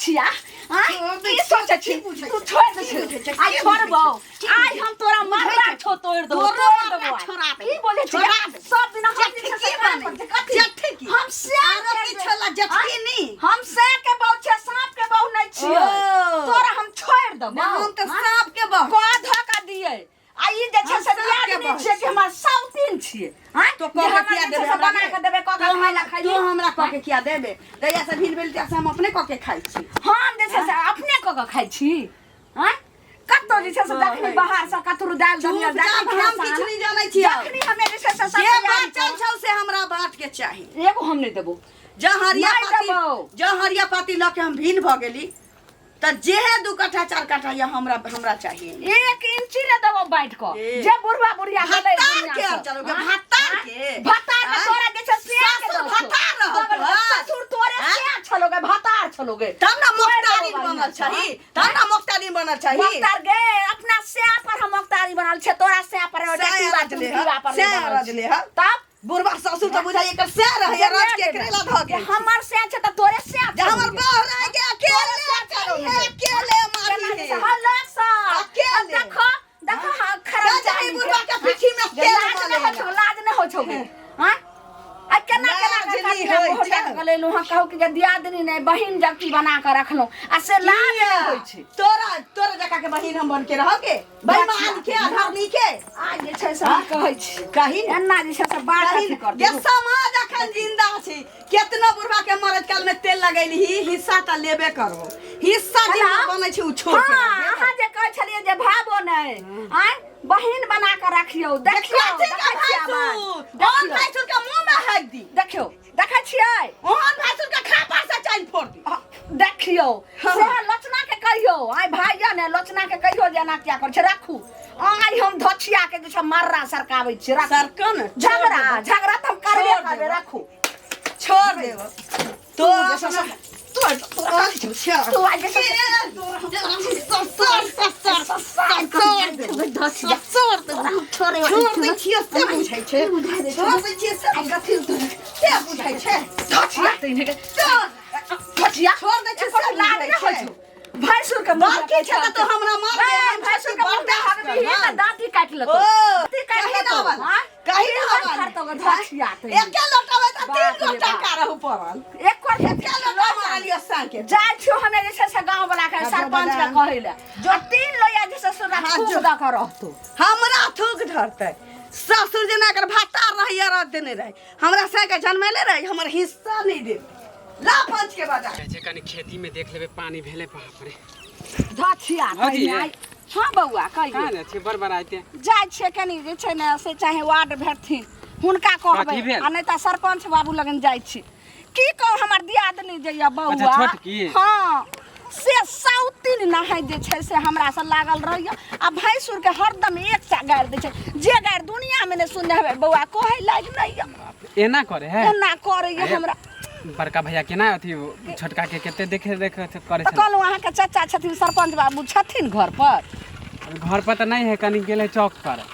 धछिया आँय छोड़ दै की सोचै छी की बुझै तू छी? छोड़ दे की छी बुझै छी? आइ की छोड़बौ बुझै छी? आइ हम तोरा मरला छो तोड़ देबौ तोरो तोड़ मरला देबौ आइ। छोड़ा देबौ। की बोलै छी छोड़ा देबौ। सब दिन हम जे छै से जेठकी काम बनै। करै छी, कथी? जेठकी। हम से आरो के की छला जेठकी नी? हम से के बहु छियै साँप के बहु नहि छियै ओ। तोरा हम छोड़ देबौ हम तऽ साँप के बहु कह धोखा दियै आ ई जे छै हम से साँप के दियादनी बहु छियै कि हमर साउतिन छियै आँय तो जे कह के हमरा किया जे छै देबे से हमरा बना के? के देबै कऽ के तू खाय ला हमरा खैली तू हमरा कह के किया देबे जहिया से भिन भेल तहिया से हम अपने कह के खाइ छी हम जे छै से अपने कऽ के खाइ छी आँय कतौ जे छै से जखनी बाहर से कतरो दालि दलिया चुपचाप हम किछु नहि जानै छियै जखनी हमे जे छै से सब जे तैयारी बाँचल छौ से हमरा बाँट के चाही कऽ- एगो हम नहि देबो जँ हरिया नहि पाती देबौ। जँ हरिया पाती लऽ के हम भिन भऽ गेली तऽ जेहे दू कट्ठा चार कट्ठा या हमरा हमरा चाहिए एक इंची ने देबो बाँट कऽ ए। जे बुढ़वा बुढ़िया गेलै भत्तार दुनिया के सँ। चलो गे आँय? भत्तार के भत्तार के आँय? तोरा जे छै से के ससुर दऽ छौ। भत्तार रहल बगल में तोहर। ससुर तोरे आँय? से छलोगे भत्तार छलोगे तब ना तोड़ मोख्तारी देबो बनल बढ़िआँ सँ। छही तब ना मोख्तारी बनल छही मोख्तार गे अपना से पर हम मोख्तारी बनल छै तोरा से पर सएह डटिवा रजले चुमकीवा हँ, पर सएह नहि बनल छै। रजले हँ। तब बुढ़बा ससुर तऽ बुझाइ एकर सएह रहैया रज के एकरे ला धऽ गेल हमर से छै तऽ तोरे से जे हमर बह रह के अकेले चढ़ी अकेले मारी है अकेले। देखो देखो हाँ खराब जा जाही बुढ़बा के पीठी में तेल लाज मले नहि होइ छौ लाज नहि होइ छौ गे हाँ आ केना केना लाज के नहि काटिया होइ मोहरिया छौ। के लेलहुँ हँ कहू कि जे दियादनी नहि बहिन जगती बना कऽ रखलहुँ आ से लाज नहि होइ छै तोरा तोरा जका के बहिन हम बन के रहोगे बेईमान के अधर्मी के आ जे छै से हम कहै छी कही ने एना जे छै से बात कही अथी कर जे देबो। समाज अखन जिंदा छै केतना बुढ़वा के मरद काल में तेल लगैलही हिस्सा तऽ लेबे करबो हिस्सा जे हेलो? बनै छै उ छोड़ के हाँ, देबो। अहाँ जे कहै छलियै जे भाबो नहि आँय बहिन बना कऽ रखियौ देखियौ कथी के देखै छियै आवाज। भैंसुर ओहन देखियौ भैंसुर के मुंह में हाक दी देखियौ देखै छियै ओहन भैंसुर के खापा से चाइन फोड़ दी देखियौ हाँ। से लोचना के कहियौ आइ भाई यऽ ने लोचना के कहियौ जे एना किया करै छै राखू आइ हम धछिया के जे छै मर्रा सरकाबै छियै राखू सरकन झगड़ा झगड़ा तऽ हम करबे छोड़ करबै देबो। राखू छोड़ देबो तो तू जे छै तू तू आइ जे छै छोड़ दै छियै से बुझै छै छोड़ दै छियै से से बुझै छै धछिया तैने के धछिया छोड़ दै छियै से लाज बुझै नहि होइ छै छौ भैंसुर के मुँह बड़की छै तऽ तू हमरा मार दे, ए, हम भैंसुर के मुँह में बर्दाश्त हगबी करब। तऽ दाँती काटि लेतौ ओ, दाँती काटि कही लेतौ ना आवल, आँय? कही ना तीन आवल। बार खातौ धछिया तैने एके लोटावे तऽ बाप तीन रे गोटा बाप। कारहु पड़ल एक कोर के एके लोटा मारलियो सांके जाइ छियो हमे जे छै से गाँव वाला के जो सरपंच के बजान। कहै लए जो तीन लोया जे छै से हाँ, थूक जो। दऽ कऽ रहतौ हमरा थूक धरतै ससुर जेना एकर भाता रहैया रह देने रहै हमरा सैके जनमेले रहै हमर हिस्सा नहि दे ला पंच के बजा जाइ छै कनि खेती में देख लेबै पानी भेलै बाप रे धछिया भौजी। कहिया हँ बौआ कहियौ कहाँ जाइ छियै बड़बड़ाइते जाइ छियै कनि जे छै ने से चाहे वार्ड भेटथिन हुनका कहबै कथी भेल? आ नहि तऽ सरपंच बाबू लगन जाइ छी की कहू हमर दियादनी जे यऽ बौआ अच्छा, छोटकी? हँ से साउतिन नहाय जे छै से हमरासँ लागल रहैए आ भैंसुरके हरदम एकटा गारि दै छै जे गारि दुनियामे नहि सुनने हेबै बौआ कहै लायक नहि यऽ एना करे है एना करैए अरे, हमरा बड़का भैया केना अथी छोटका के कते देखे देखे करे तऽ छलै कहलहुँ अहाँके चाचा छथिन सरपंच बाबू छथिन घर पर घर पर तऽ नहि है कनि गेलै चौक पर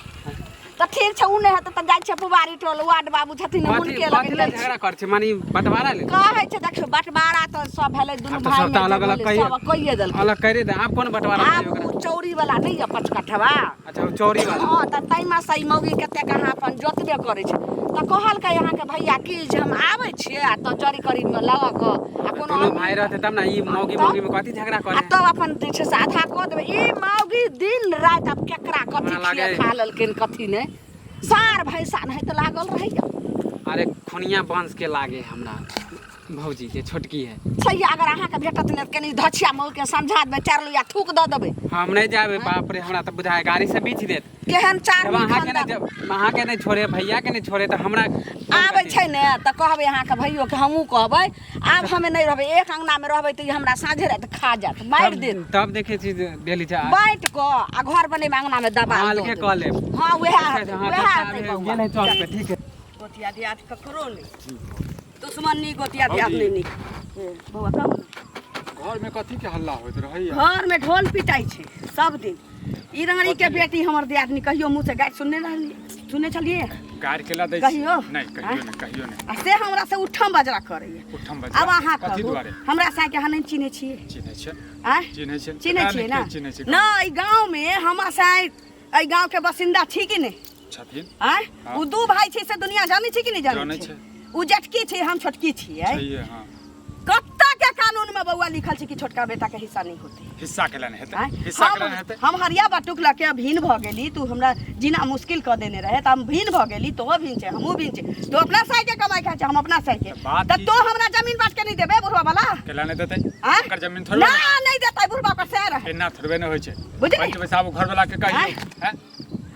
तऽ ठीक छै ओ नहि हेतै तऽ जाइ छियै पुबारी टोल वार्ड बाबू छथिन कथी हुनके कथी लग लए झगड़ा करै छै माने ई बंटवारा लेल कहै छै देखियौ बंटवारा तऽ सब भेलै दुनू आब तऽ भाई सब तऽ अलग अलग कहिए सब कहिए देलकै अलग करे दे आब कोन बंटवारा आब करियै ओकरा ओ चौरी वाला नहि यऽ पचकठवा अच्छा ओ चौरी वाला हँ तऽ ताहिमे से ई मौगी कतेक अहाँ अपन जोतबे करै छै तऽ कहलकै अहाँके भैया की जे हम आबै छियै आ तऽ जड़ी करीबमे लगा कऽ आ कोनो दुनू भाई रहते तब ना ई मौगी तब? मौगी में कथी झगड़ा आ करे तब अपन जे छै से आधा कऽ देबै ई मौगी दिन राति आब केकरा कथी हमरा खिया लागै- खा लेलखिन कथी नहि सार भैंसा नहि तऽ लागल रहैया अरे खुनिया वंश के लागे हमरा भौजी के छोटकी है सही अगर अहाँके भेटत नहि तऽ कनि धछिया मौके समझा देबै चारि लोहिया थूक दऽ देबै हम नहीं जाबे बाप रे हमरा तऽ बुझाय गाड़ी से बीछ देत केहन चार जब अहाँ के नहीं जब अहाँ के नहीं छोड़े भैया के नहीं छोड़े तऽ हमरा आबै छै ने तऽ कहबै अहाँके भैयोके हमहूँ कहबै आब हमे नहि रहबै एक अङ्गनामे रहबै तऽ ई हमरा साँझे राति खा जायत मारि देत तब देखे छी जे डेली जा बाँटि कऽ आ घर बनेबै अङ्गनामे दबा हाल के कऽ लेब हँ उएह अच्छा, हेतै हाँ, उएह चाचा हेतै अभी बौआ गेल है चौक पे ठीक है गोतिया दियाद ककरो नहि दुश्मन नी गोतिया दियाद नहि नीक हे, बौआ कहू ने। घर में कथी के हल्ला होइत रहैया घर में ढोल पिटाइ छै सब दिन ई रानी के बेटी हमर दियादनी कहियो मुँह से गारि सुनने रहलियै सुनने छलियै गारि केला दै कहियो? नहि कहियो नहि, कहियो नहि। आ से हमरा से उठम बजरा करैया। उठम बजरा आब अहाँ कथी कहू, दुआरे? हमरा साँइके अहाँ नहि चिन्है छियै? चिन्है छियै। आँय? चिन्है छियै। चिन्है छियै ने? चिन्है छियै। नहि, एहि गाँवमे हमरा साँइ एहि गाँवके बासिन्दा छी कि नहि? छथिन। आँय? हाँ। ओ दू भाई छै से दुनिया जानै छै कि नहि जानै जानै छै? छै। ओ जेठकी छै, हम छोटकी छियै। छैहे, हाँ। कत्ता के कानून में बउआ लिखल छै कि छोटका बेटा के हिस्सा नहीं होते? हिस्सा के लेने हेतै? आँय? हिस्सा के लेने हेतै? हम हरिया बटुक लऽ के भिन भऽ गेली, तू हमरा जीना मुश्किल कऽ देने रहे, तऽ हम भिन भऽ गेली। तो भिन छै, हमहूँ भिन छै। तू अपना साई के कमाई खाइ छै, हम अपना साई के। तऽ बात तऽ की तो छै? हमरा जमीन बाँट के नहीं देबे बुढ़वा वाला? केला नहि देतै? आँय? ओकर जमीन थोड़बे ना ने नहीं देतै, बुढ़वा ओकर सएह रहै। एना थोड़बे ने होइ छै। बुझली? पंच बैसाबू घर वाला के कहियौ। आँय? हैं?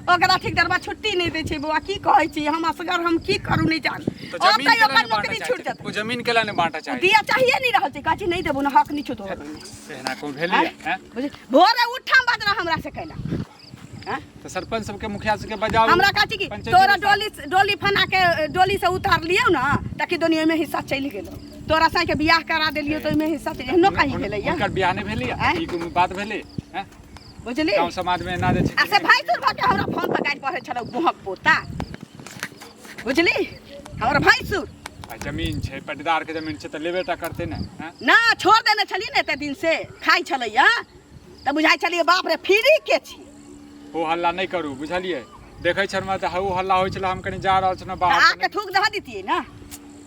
ओकरा ठीक दरबा छुट्टी नहीं दै छै बौआ, की कहै छी, हम असगर हम की करू नहीं जान। तऽ जमीन ओतै केला ओकर नहि बाँटऽ नौकरी चाहै छूट छै? जेतै। ओ जमीन केला नहि बाँटऽ चाहै? दिया चाहिए नहीं रहल छै, कहै छै नहीं देबो ने, हक नहीं छौ तोहर ओहिमे। एना कोन भेलै? हैं? बुझ, भोरे उठम बजना हमरा से कैला। हैं? तऽ सरपंच सबके, मुखिया सबके बजाउ। हमरा कहै छै कि पंचायती तोरा में डोली डोली फना के डोली से उतार लियौ ना, ताकि दुनिया में हिस्सा चलि गेलो। तोरा साई के बियाह करा देलियौ तऽ ओहिमे हिस्सा चलि एहनो कहीं भेलैया? हुनकर बियाह नहि भेलै? आँय? ई कोनो बात भेलै? हैं? बुझली? गाँव समाज में एना जे छै आ से भाई सुर भऽ के हमरा फोन पर गारि पढ़ै छलौ गुहक पोता, बुझली? हमर भैंसुर। आ जमीन छै, पटीदार के जमीन छै, तऽ लेबे टा करतै ने? हैं? ना छोड़ देने छलियै ने, एते दिन से खाइ छलैया तऽ बुझाइ छलियै बाप रे फ्री के छी। हो हल्ला नहि करू, बुझलियै? देखै छलहुँ तऽ हो हल्ला होइ छलै, हम कनि जा रहल छलहुँ तऽ बाहर। आके थूक धऽ दितियै ने।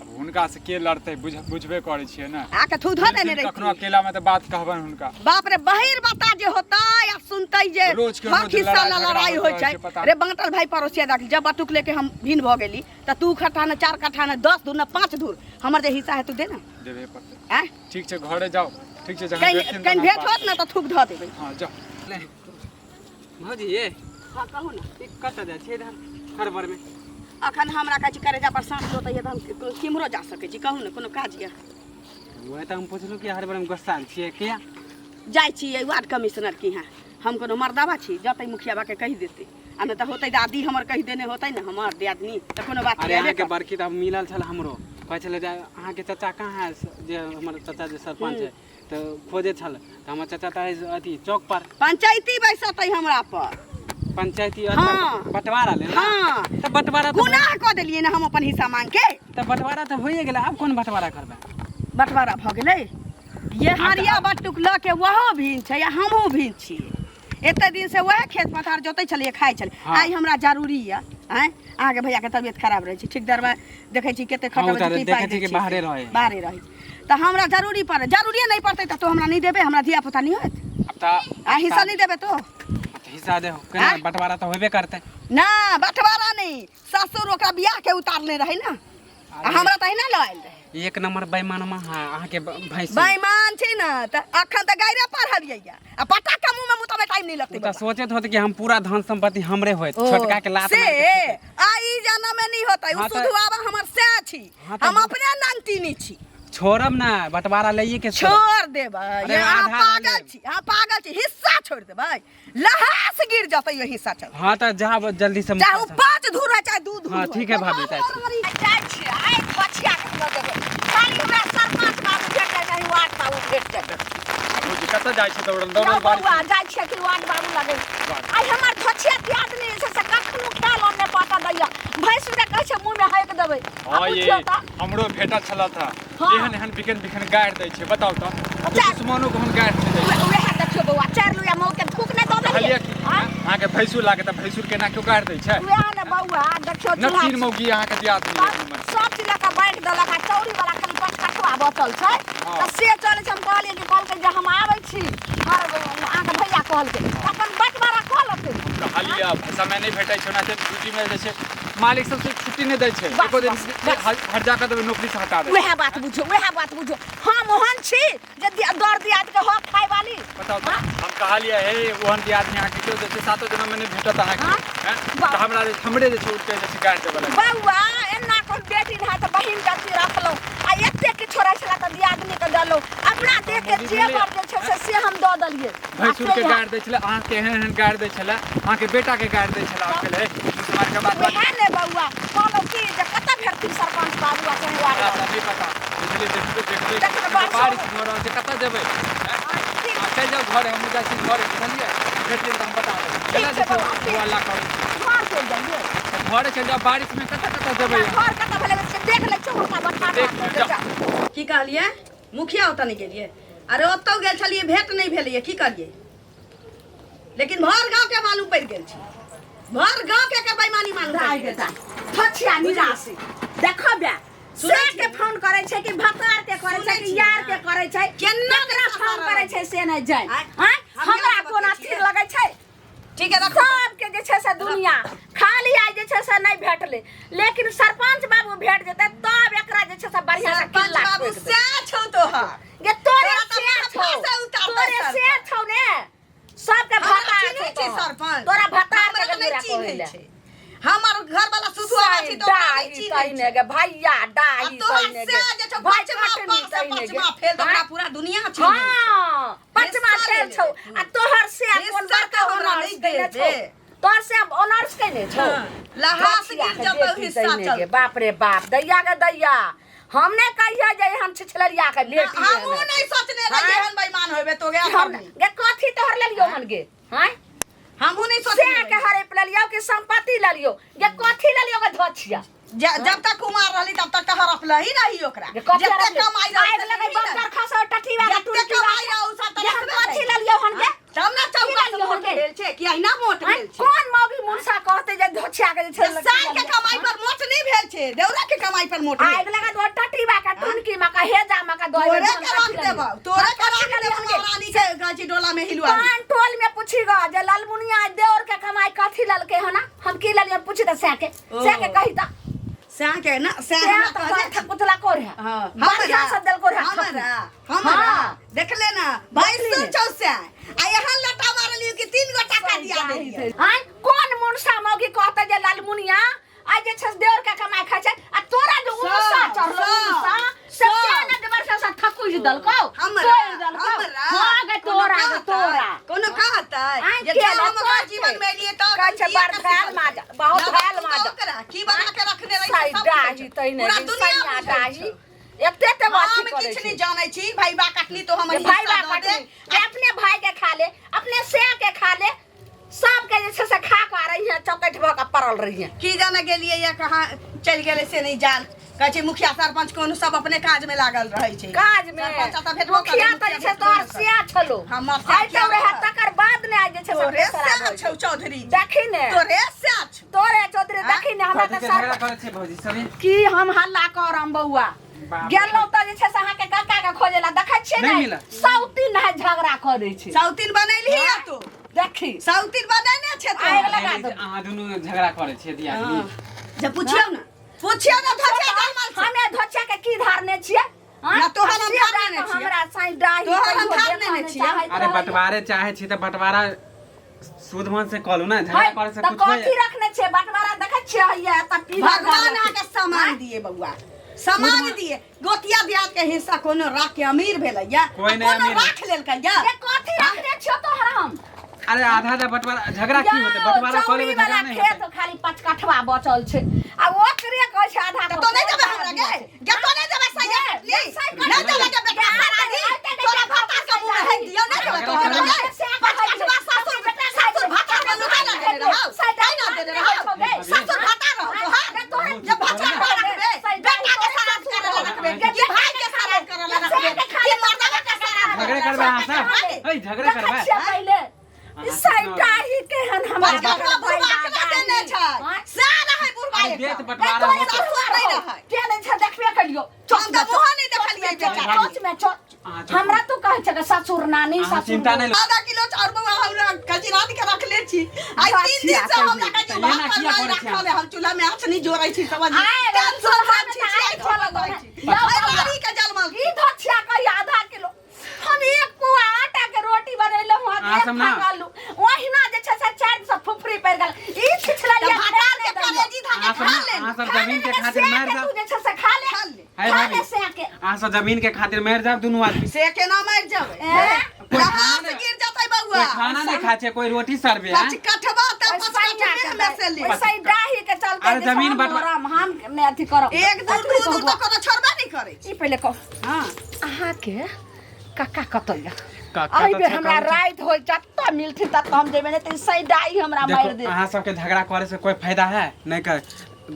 आब हुनका से के लड़तै? बुझबे करै छियै ने। आके थूक धऽ देने कखनो रहितियै। अकेला में तऽ बात कहबनि हुनका। बाप रे, बहिर बता जे होतै आ सुनतै जे रोज के हक रोज हिस्सा लड़ाई ला झगड़ा लड़ाई होइत होइ रहै छै। छै, पता रे बाँटल भाई पड़ोसिया देख, जब बटुक लेके हम भिन भऽ गेली तऽ 2 कट्ठा ने 4 कट्ठा ने 10 धूर ने 5 धूर, हमर जे हिस्सा है तू दे ने। देबे पड़तै। आँय? ठीक छै, घरे जाउ, ठीक छै, जखन कहीं भेटथिन कहीं तहन भेंट बात। होत ने तऽ थूक धऽ देबै। हँ, जाउ। ले भौजी, ये। हँ, कहू ने। ई कतऽ जाइ छियै इधर हड़बड़मे? अखन हमरा कहै छी करेजा पर साँस लोतैया तऽ हम केम्हरो जा सकै छी। कहू ने, कोनो काज यऽ? वएह तऽ हम पुछलहुँ कि हड़बड़मे गुस्साल छियै किया? जाइ छियै वार्ड कमिश्नर के यहाँ। हम कोनो मर्दाबा छी? जतै मुखियाबा के कहि देतै, आ नहि तऽ होतै दादी हमर कहि देने होतै ने हमर दियादनी, तऽ कोनो बात अरे हेबे अहाँके करतै। बड़की तऽ आब मिलल छल, हमरो कहै छलै जे अहाँके चाचा कहाँ है, जे हमर चाचा जे सरपञ्च है, तऽ खोजे छल, तऽ हमर चाचा तऽ है अथी चौक पर। पंचायती बैसतै हमरा पर। पंचायती? हाँ। अच्छा, बंटवारा लेल ने? हाँ। तऽ बंटवारा तऽ गुनाह कऽ देलियै ने हम अपन हिस्सा मांग के। तऽ बंटवारा तऽ होइए गेलै, आब कोन बंटवारा करबै? बंटवारा भऽ गेलै। ये हरिया बटुक लऽ के वहो भिन छै आ हमहूँ भिन छियै। एते दिन से वएह खेत पथार जोतै छलियै, खाइ छलियै। हाँ। आइ हमरा जरूरी यऽ। आँय, अहाँके भैयाके तबियत खराब रहै छै, ठीक दरबा देखै छी कते हाँ, ओ खटबै तऽ छै, की देखै पाइ छी दै कि छै बाहरे से। रहै। बाहरे रहै छै तऽ हमरा जरूरी पड़ै, जरूरिए नहि पड़तै तऽ तो हमरा नहि देबै, हमरा धिया पुता नहि होयत? आब तऽ आ हिस्सा नहि देबै तो? तऽ हिस्सा देहो केना? आँय? बंटवारा तऽ होबे करतै। ना, बंटवारा नहि, ससुर ओकरा बियाह के उतारने रहै ने, आ हमरा तऽ अहिना लऽ आयल रहै। एक नंबर बेईमानमा है अहाँके भैंस। बेईमान छै ने तऽ अखन तऽ गायरे पढ़लियै आ पटाखा मुँह में मुतबै टाइम नहीं लगतै। ओ तऽ सोचैत होत कि हम पूरा धन संपत्ति हमरे होयत, ओ, छोटका के लात से मारि के आ ई जनम में नहीं होतै। उ हाँ तऽ- सुधुआबा हमर सै छी। हाँ तऽ- हम अपने नंगटीनी छी। छोड़ब ना, बंटवारा लइए के छोड़ब। छोड़ देबै? अरे ये अहाँ आधा पागल लेब। छी, अहाँ पागल छी। हिस्सा छोड़ देबै? लहास गिर जतै यो हिस्सा चल। हाँ तऽ जा जल्दी से। चाहे उ 5 धूर है चाहे 2 धूर। हाँ, ठीक है भाभी, जाइ छी। जाइ छी, आइ बचिया के लऽ जेबै। खाली हमरा सरपंच बाबू भेट जाय, नहीं वार्ड बाबू भेट जाय। भौजी, कतऽ जाइ छी दौड़ल दौड़ल यौ बारिश? बौआ, जाइ छियै कि वार्ड बाबू लगे। आइ हमर धोछिया दियादनी जे छै से कखनो खायल नहि पाता दैया। भैंस के कहै छै मुँह मे हाकि देबै। आ हाँ ये। बुझियौ तऽ हमरो भेटल छल था। हाँ। एहन एहन बिखन बिखन गारि दै छै, बताउ तऽ। अच्छा। दुश्मनो के हम गारि नहि दै छै। उएह देखियौ बौआ, 4 लोहिया मौत के थूक नहि दऽ कहलियै देलियै? कि आँय? अहाँके भैंसुर लागत तऽ भैंसुर केना केओ गारि दै छै? उएह ने बौआ, देखियौ चूल्हा न तीन मौगी अहाँके दियादनी सब एक नम्बर। सब चीज लऽ कऽ बाँटि देलक आ चौरी वाला खाली 5 कठुआ बचल छै। हाँ। तऽ से चलै छै। हम कहलियै कि कहलकै जे हम आबै छी हर अहाँके भैया कहलकै तऽ अपन बँटवारा कऽ लेतै। कहलियै समय नहि भेटै छै, ओना ड्यूटी में जे छै मालिक सबसे छुट्टी नहि दै छै। बस, एको दिन बस, बस। हट जा कऽ देबै, नौकरी से हटा देबै। उएह बात बुझो, उएह बात बुझो। हम ओहन छी जे दर दियाद के हक खाय वाली? बताउ तऽ, हम कहलियै हे ओहन दियादनी अहाँके केओ जे छै सातो जन्म में नहि भेटत अहाँके। हाँ? हैं? वाह। तऽ हमरा जे हमरे जे छै उठि के जे छै गारि देबऽ लगलै। बौआ, एना कोन बेटी रहै तऽ बहिन जति रखलहुँ आ एते किछो रहै छलै तऽ दियादनी के देलहुँ। अपना देह के मोदी जेवर जे छै से से हम दऽ देलियै। आ भैंसुर से के इएह- गारि दै छलै अहाँके, एहन एहन गारि दै छलै, अहाँके बेटा के गारि दै छलै। हम कहलियै हे दुश्मन के बात उएह ने बौआ, कहलहुँ की जे कतऽ भेटथिन सरपंच बाबू आ चाहे वार्ड हमरा बाबू? तऽ नहि पता, बुझलियै? देखबै देखबै। देखबै, बारिश बारिश भऽ रहल छै, कतऽ जेबै? हैं? ठीक। आ, चलि जाउ घरे, हमहूँ जाइ छी घरे, बुझलियै? भेट जेबै तऽ हम बता देब। ठीक केना छै जे छै बौआ, ठीक। ओ हल्ला करै छै। घर से चलि जाइए। घरे चलि जाउ, बारिशमे कतऽ कतऽ जेबै? घर कतऽ भेलै से देख लै छौ हुनका बठा। देख लियौ, जाउ। की कहलियै? मुखिया ओतऽ नहि गेलियै? अरे ओतौ गेल छलियै, भेंट नहि भेलैए। की करियै? लेकिन भर गाँव के मालूम पड़ि गेल छै, भर गाँव के एकर बेईमानी मालूम पड़ि गेल छै। थछिया निराशी देखबे से के फोन करै छै कि भतार के करै छै कि यार के करै छै, केना केकरा फोन करै छै से नहि जानि। आँय? आँय, हम हमरा इएह कोना बतबै थिर लगै छै? ठीक है, रखो। सबके जे छै से दुनिया खाली आइ जे छै से नहि भेटलै, लेकिन सरपंच बाबू भेट जेतै तब एकरा जे छै से बढ़िया से सरपंच किल्ला बाबू ठोकि देबै। सएह छौ तोहर। गे तोरे तोरा तऽ से अपना छौ, फाँसे उतारतै तोरे से सरपंच। छौ ने, सबके हमरा भतार चिन्है छौ छै तोहर। सरपंच। तोरा भतार के हमरा नहि गंभीरा चिन्है कहै ले। छै। हमर घर वाला सुधुआ छै तऽ ओकरा नहि डाही चिन्है तहिने छै। गे भैया, आ डाही तोहर तहिने से गे जे छौ भाई, पचमा कटनी पास से तहिने गे। पचमा फेल, तऽ ओकरा पूरा दुनिया चिन्है छै। हाँ, पचमा हिस्सा फेल लेने छौ छै। आ तोहर से कोन हिस्सा बड़का तऽ हमरा ऑनर्स नहि केने दे छौ? दे। तोहर से ऑनर्स केने छौ? हाँ, लहास गछिया गिर के जतौ बेटी हिस्सा तहिने चल। गे, बाप रे बाप, दैया गे दैया, हम नहि कहिया जे हम छिछलरिया के बेटी। हमहूँ नहि सोचने रहियै एहन बेईमान होबे तो गे। हम गे कथी तोहर लेलियो हन गे? हैं, हमहूँ नहि से सोचने के हड़प लेलियो कि संपत्ति लेलियो गे? कथी लेलियो गे धछिया? जब तक कुमार रहली तब तक तऽ हड़पल ही रही ओकरा। गे कथी जते हड़पले? कमाई रही आगि लगै बंकर खसो टठीवा के जते टुनटुआ कमाई रही उ सब तऽ गे हम रखबे कथी करै। लेलियो हन गे? तब ने की चौका से लेलियो हन मोट गे? भेल छै कि अहिना मोट आँय, भेल छै? कोन मौगी मुनसा कहते जे धोछिया के जे छै? साल के कमाई पर मोट नहीं भेल छै, देवरा के कमाई पर मोट भेल। आगि लगा दो टटीवा के टुनकी में का हेजा में का दो। तोरे के रख देबौ, तोरे के रख देबौ, महारानी के गाछी डोला में हिलुआ। पान टोल में पूछी गो जे लालमुनिया देवर के कमाई कथी ललके हन, हम की ललियै? पूछी त सैके, सैके कही त। सैं के ना सैं सैं हमरा त कहले बड़ थकुतला कोर है। हाँ, बढ़िया से देलको है। हमरा हमरा हाँ। देखले ना भाई, देखली सुन ने। छौ सैं आ यहाँ लटा मारलियो कि 3 गो टाका दिया देलियै। आँय, कोन मुनसा मौगी कहते जे लालमुनिया आइ जे छै से देवर के कमाई खाइ छै, आ तोरा जे उनसा सब, चढ़लो सब, उनसा से सब। क्या ने देवर से थकुज देलको, हमरा तोड़ि देलको। हमरा हाँ गे, कोनो तोरा गे कहतै? तोरा कोनो कहतै आँय, जे के जब हम ओकरा कहतै? जीवन में एलियै तऽ कहै छै, किया बड़ कथी धैल करतै? माजा, बहुत ना, धैल तू माजा। ओकरा की बना के रखने रही साइ से सब डाही बुझै छै। तहिने पूरा गे, दुनिया सैया बुझै डाही छै। एते ते हम अथी करै किछु छै। नहि जानै छी भाई बा कटनी तो हमर जे भाई हिस्सा बा दऽ दे। कटनी जे अपने भाई के खा ले, अपने से के खा ले, सबके जे छै से खा कऽ रही है, चौकठ भऽ कऽ पड़ल रही है। की जाने गेलियै या कहाँ चलि गेलै से नहि जान। कहै छै मुखिया सरपंच कोनो सब अपने काज में लागल रहै छै। काज में सरपंच तऽ भेटबो करतै, मुखिया तऽ जे छै मुखिया तोहर भेटबो सिया छलो। हमर सिया आइ किया तऽ रहै रहत? तकर बाद ने आइ जे छै से तोरे तेसरा सएह भऽ छौ चौधरी। देखी ने। तोरे सएह छौ। तोरे चौधरी। आँय? देखी ने, हमरा कथी तऽ के झगड़ा सर करै छियै भौजी सभी? की हम हल्ला करम बौआ? बाप रे। गेलहुँ तऽ जे छै से अहाँके काका के खोजे ला, देखै छियै नहि ने मिलल। सौतीन है झगड़ा करै छै। सौतीन बनैलही या तू? देखी। सौतीन बनेने छै तू। आगि लगा दो। अहाँ दुनू झगड़ा करै छियै दियादनी? जे पुछियौ ने, पुछियौ ने धोछिया जलमल छै। हमे धोछिया के की धारने छियै? आँय? ना, तोहर हम से धारने जा कऽ छियै। हमरा साईं डाही तोहर हम कहियो धारने देखऽ नहि नहि छियै। चाहैत अरे रहैए। बंटवारे चाहे छी तऽ बंटवारा शुद्ध मन से कहलू ने, झगड़ा है, करे से तऽ कुछ कथी होइए? रखने छियै बंटवारा? देखै छियै हैया तऽ पीला भगवान रंग। अहाँके सामान दिए बौआ, सामान दिए। गोतिया दियाद के हिस्सा कोनो राख के अमीर भेलै या कोई नहि कोनो अमीर। राख लेलकै या? ये कथी रखने छियै तोहर हम? अरे आधा आधा बंटवारा, झगड़ा की होतै? बंटवारा कऽ लेबै, चौरी वाला झगड़ा नहि खेत होतै। खाली 5 कठवा बचल छै आ ओकरे कहै छै आधा। तऽ तो नहि देबै हमरा गे? गे तो नहि देबै सैया कटली? नहि देबै गे बेटा सराधी? तोरा भाता के मुँह में हेक दियौ, नहि देबै तोरा गे? 5 कठवा सासुर सासुर भाता के लुटा ना देने रहौ, तै ना देने रहौ। सासुर भाता रहौ तोहर जे भाता रखबे, बेटा के श्राद्ध करे ला रखबे कि भाई के श्राद्ध करे ला रखबे कि मर्दावा के श्राद्ध? झगड़े करबै अहाँ सब? ऐ झगड़े देखै करबै छियै पहिले अहाँ ई साइटाही केहन हमर 5 कठवा बुढ़वा के ना देने छै, सएह रहै बुढ़वा। अरे एकटा। देत बंटवारा होतै। सासुर नहि रहै। के नहि छै देखबे करियो। हम तऽ मुँहो नहि देखलियै बेटा। चोच में चोच। अहाँ चुप। हमरा तू कहै छै कि ससुर नानी अहाँ ससुर चिंता नहि। आधा किलो चाउर बौआ हमरा कचरा के रखले छी। आइ 3 दिन से हमरा तऽ कचरा एना भात किया पर करै छी राखल है। हम चूल्हा में आँच नहीं जोड़ै छी, समझ आइ टेंशन चूल्हा से में छी तऽ छी आगि धोलऽ छी। लाउ आइ बौआ। रानी के जलमल ई धोछिया कही आधा किलो हम एक पुआ आटा के रोटी बनेलहुँ हँ। अहाँ एक सब ना? फाँक आलू ओहिना जे छै से 4 सौ फुफरी पड़ि गेल। ई छिछलैया तऽ भातार के कलेजी धाके अहाँ सब खा ना- ले। अहाँ सब जमीन के खातिर मारि जाउ। तू जे छै से खा ले। खा ले। है खा भाभी। ले से के। अहाँ सब जमीन के खातिर मरि जायब दुनू आदमी। से केना मरि जेबै? ए? कोई लहास खाना नहीं- गिर जेतै बौआ। कोई खाना नहीं खाइ छै, कोई रोटी सरबे पाँच कठवा तऽ ओहि 5 सैया कठवे के में से ले। ओहि सै डाही के चलते अरे जे छै जमीन हम बँटवा- मरम, हम नहि अथी करब। एक दूर अथी दू दूर कहू। तऽ कोनो छोड़बे नहि करै छै। ई पहिले कहू, हँ, अहाँके काका कतऽ यऽ? काका एहि तऽ बेर छै हमरा कहै छै। राति होइ जतऽ कऽ मिलथिन तब हम जेबै, नहि तऽ ई सैडाई हमरा मारि देखो देत। अहाँ सबके झगड़ा करे से कोई फायदा है नहीं कर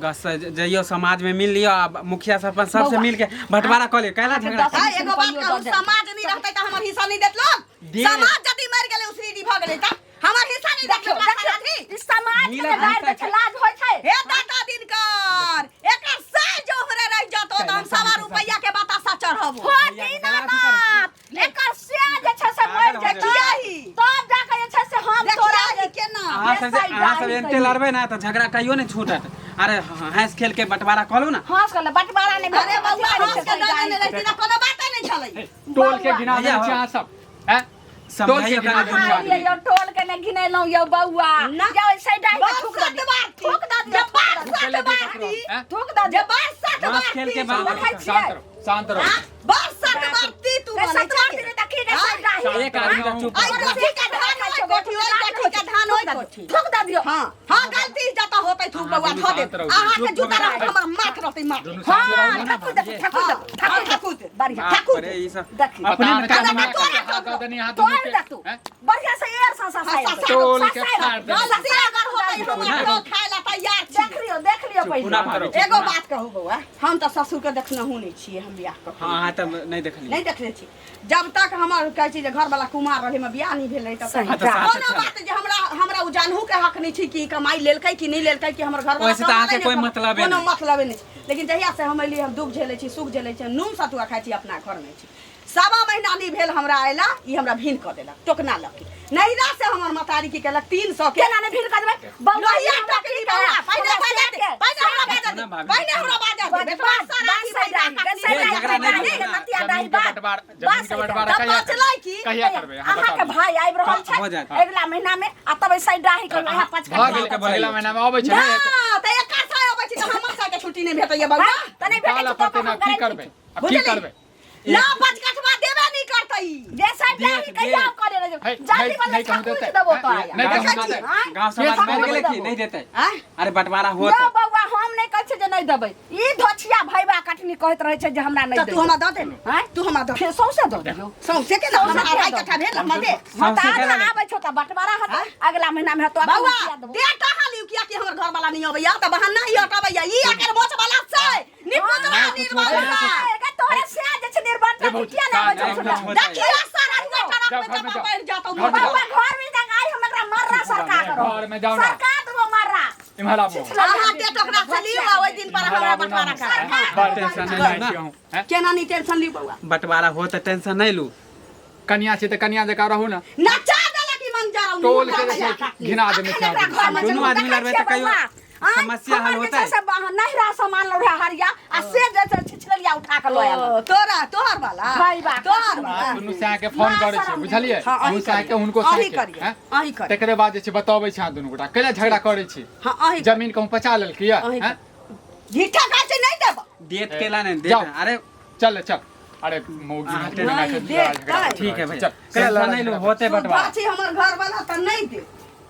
गस से जइयो समाज में मिल लियो आ मुखिया सरपंच सबसे बौआ, मिल के बंटवारा कर लियो, कैला झगड़ा दस आ, एगो बात कहू, समाज नहीं रहतै तऽ हमर हिस्सा नहीं देत लोग। दे। समाज यदि मरि गेलै, उसरी भऽ गेलै तऽ हमर हिस्सा नहीं देत देखियौ लोग। देखियौ, ई समाज के मिलत जे गारि दै छै, लाज होइ छै? हे दादा दिनकर, एकर साल जो हमरे रहि जतो तऽ हम 1.25 रुपैया के बतासा चढ़बो। हो दीनानाथ, एकर से जे छै से मरि पागल हो जेतै, जेतै। तब जाके जे छै से हम तोरा देखिया ही केना। अहाँ सब जे- अहाँ सब एनते लड़बै ना तऽ झगड़ा कहियो नहीं छूटत। अरे हंस खेल के बंटवारा करू ना। हंस के बंटवारा नहीं। अरे बौआ, हंस के दऽ देने रहिती ना, कोनो बाते नहीं छलै। टोल के गिना भैया, देने छी अहाँ सब हैं, टोल के समझाइयो गिना कना देने छी अहाँ आदमी। यौ टोल के ने घिनेलहुँ यौ बौआ। ना। यौ ऐसे डाहि के थूक बार दऽ दियौ, सत बार थूक दऽ दियौ, जब बार थूक दऽ सत पहिले बार देख ककरो, हैं? थूक दऽ जे दियौ। बार सत बाँस बार खेल के ती बात। देखै छियै। शांत रहो, शांत रहो। हाँ? बार सत बार ती तू रे बनै सतवार छै। दिन देखी रे सैडाही। एक आदमी का चुप आई कोठी का धान होय कोठी, ओइ कोठी का धान होय कोठी। थूक दऽ दियौ। हाँ हाँ, गलती जतऽ होतै थूक बौआ धऽ शांत देब। रहू। अहाँके चुप जूता भऽ रहत, हमर माथ रहतै माथ। दुनू शांत हाँ, रहू ना। ठकुर दे, ठकुर दे, हाँ, ठकुर दे। ठकुर दे। बढ़िया, बाप ठकुर रे, दे। ई सब देखी। अपने में पता काज नहीं मार तोरा हाथ दऽ देनी अहाँ दुनू तोड़ के, दे तू। हैं? बढ़िया से एर सा सा सा। टोल के फाड़ देने। गलती अगर होतै हमर तो खाय ला तैयार छी। देख लियौ, देख लियौ पहिले। पुनः भाभी, चुप एगो ना। बात कहू बौआ, हम तऽ ससुर के देखनहु नहि छियै हम बियाह कऽ। हाँ, अहाँ तऽ नहीं देखलियै। नहीं देखने छी। जब तक हमर कहै छी जे घरवाला कुमार रहै, हमर बियाह नहीं भेल रहै तब सही तक। बात। कोनो बात जे हमरा हमरा उ जानहु के हक नहीं छी कि ई कमाई लेलकै कि नहीं लेलकै, कि हमर घरवाला ओहिसँ तऽ अहाँके कमालै कोई नहि, मतलबे कोनो नहि। मतलबे नहीं छै। लेकिन जहिया से हम एलियै, हम दुख झेलै छी, सुख झेलै छी, नून सतुआ खाइ छी, अपना घरमे छी। 1.25 महीना नहीं भेल हमरा अयला, ई हमरा भिन कऽ देलक टोकना लऽ के। नैहरा से हमर मतारी की केलक, 300 के केना नहि भीड़ कर देबै? बौआ, लोहिया ई हमरा टोकरी की बौआ, कहै? पहिने तोरा बाजऽ दे, से के? पहिने हमरा बाजऽ दे, ना भाभी। पहिने हमरा बाजऽ दे, बात, बेटवा बात, सारा बात की सही भैया डाही, काटनी सही है। डाही, झगड़ा नहीं डाही, करना। नतिया डाही, जमीन के बात, बंटवारा, बात जमीन के सही बंटवारा डाही। तब कहिया बचलै की? कहिया करबै अहाँ अहाँके बताउ। भाई आबि रहल छै हो जायत। अगिला महीना में, आ तब ऐसे डाही के वएह पाँच भऽ गेलै, के बोलैया। अगिला महीना मे अबै छै ना, नहि हेतै। तऽ एकर साय अबै छै तऽ हमर साय के छुट्टी नहि भेटैया बौआ। तऽ नहि भेटै निकालऽ छै तऽ पड़तै हम ना, की गारंटी करबै आब, की बुझलियै? करबै? ना, पचकठवा देबे नहीं करतै ई। जे साइड देख, डाही कहिया देख। करे रे है, जल्दी नहीं- वाला नहीं कहूँ ठकुर देतै। देबो तोरा। नहीं गाँव कहूँ समाज देतै। गाँव समाज के मरि गेलै देबो? कि नहीं देतै? आँय? अरे बंटवारा यौ होत। बौआ, हम नहि कहै छियै जे नहि देबै। ई धोछिया भैबा कटनी कहैत रहै छै जे हमरा नहि तऽ तू देबै। हमरा दऽ दे ने। आँय? तू हमरा दऽ दे। फेर सौंसे दऽ दियौ। सौंसे के ना, सौंसे हमरा के 2.5 दऽ। कट्ठा भेल, हमरा दे। हँ तऽ सौंसे आधा केना लेतै? आबै छौ तऽ बंटवारा हेतै अगिला महीना मे हेतौ, अखन बौआ किया देबौ? दे कहाँ लियौ, कियाकि हमर घरवाला नहीं अबैया तऽ बहाना ही हटबैया। ई एकर मोच वाला छै निपुतवा नहि कुछो निर्बल। नहि कुछो। ए, गे, तोहरे से जे छै निर्बल ए भौजी, किया नहि आबै छौ नहि सुनऽ? कुछो। देखियो सारा रुआ टरक जाओ, में घर में जमा जाओ। पड़ि जातौ। घर में जाओ। बौआ, घर में जाके आइ हम एकरा मर्रा सरका करो। घर में जाओ ना। सरका देबो मर्रा। इम्हर आबू। अहाँ के टोकरा से लियौ आ ओहि दिन पर इम्हर हमरा आबू ना। बंटवारा करा। बड़ टेंशन टेंशन नहीं नहीं लू ना। छी अहूँ, हैं? केना नहीं टेंशन लियौ बौआ? बंटवारा हो तऽ टेंशन नहीं लू। कनिया छी तऽ कनिया जकाँ रहू ना। नचा देलक ई मंजर। टोल के जे छै घिना देने छै अखन एकरा आदमी। घर में दुनू जरूर आदमी देखै लड़बै छियै तऽ कहियो बौआ। आँय, समस्या हल हमर जे होतै? छै से नहिरा सामान लौढ़ा हरिया आ से जे छै छिछलरिया उठा के लऽ आयल। ओ, तोरा तोहर वाला भाई बा, तोहर वाला। दुनू साँके फोन करै छियै, बुझलियै? हाँ, अहीं अहूँ साँके, करियै। हुनको अहीं साँके, करियै, हैं? अहीं करियै। तकरे बाद जे छै बतबै छी अहाँ दुनू गोटा कैला झगड़ा करै छी। हाँ, अहीं। जमीन कहूँ पचा लेलकै या अहीं। हैं? झीठा खाइ छै नहीं देब। देत केला नहीं देत। जाओ। अरे चल चल, अरे मौगी अहाँ में नहीं झगड़ा देतै। करै ठीक है छी। भैया, चल टेंशन नहीं लू, होते सुधा बंटवारा। छी हमर घर वाला तऽ नहीं दे।